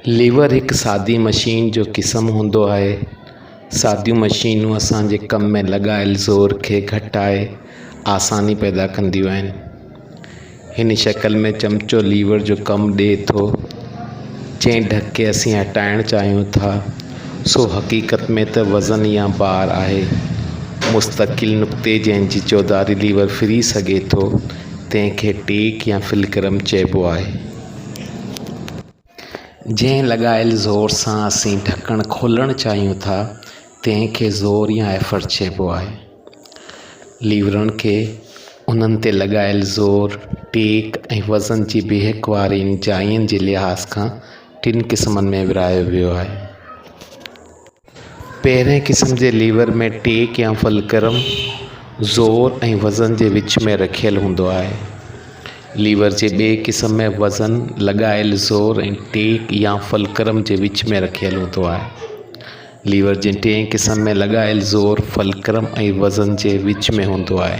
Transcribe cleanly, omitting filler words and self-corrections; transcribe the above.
Liver هڪ سادي machine جو قسم هوندو آهي. ساديون مشينون اسان جي ڪم ۾ لڳايل زور کي گهٽائي آساني پيدا ڪنديون آهن. هن شڪل ۾ چمچو ليور جو ڪم ڏئي ٿو. جنهن ڍڪ کي اسين هٽائڻ چاهيون ٿا، سو حقيقت ۾ ته وزن يا بار آهي. مستقل نقطي جنهن جي چوڌاري ليور ڦري سگهي ٿو، تنهن کي ٽيڪ يا فلڪرم چئبو آهي. جنهن لڳايل زور سان اسين ڍڪڻ کولڻ چاهيون ٿا، تنهن کي زور يا ايفرٽ چئبو آهي. ليورن کي انهن تي لڳايل زور، ٽيڪ ۽ وزن جي بيهڪ وارين جاين جي لحاظ کان ٽن قسمن ۾ ورهايو ويو آهي. پهرئين قسم جي ليور ۾ ٽيڪ يا فلڪرم زور ۽ وزن جي وچ ۾ رکيل هوندو آهي. ليور جي ٻئي قسم ۾ وزن، لڳايل زور ۽ ٽيڪ يا فلڪرم جي وچ ۾ رکيل هوندو آهي. ليور جي ٽئين قسم ۾ لڳايل زور فلڪرم ۽ وزن جي وچ ۾ هوندو آهي.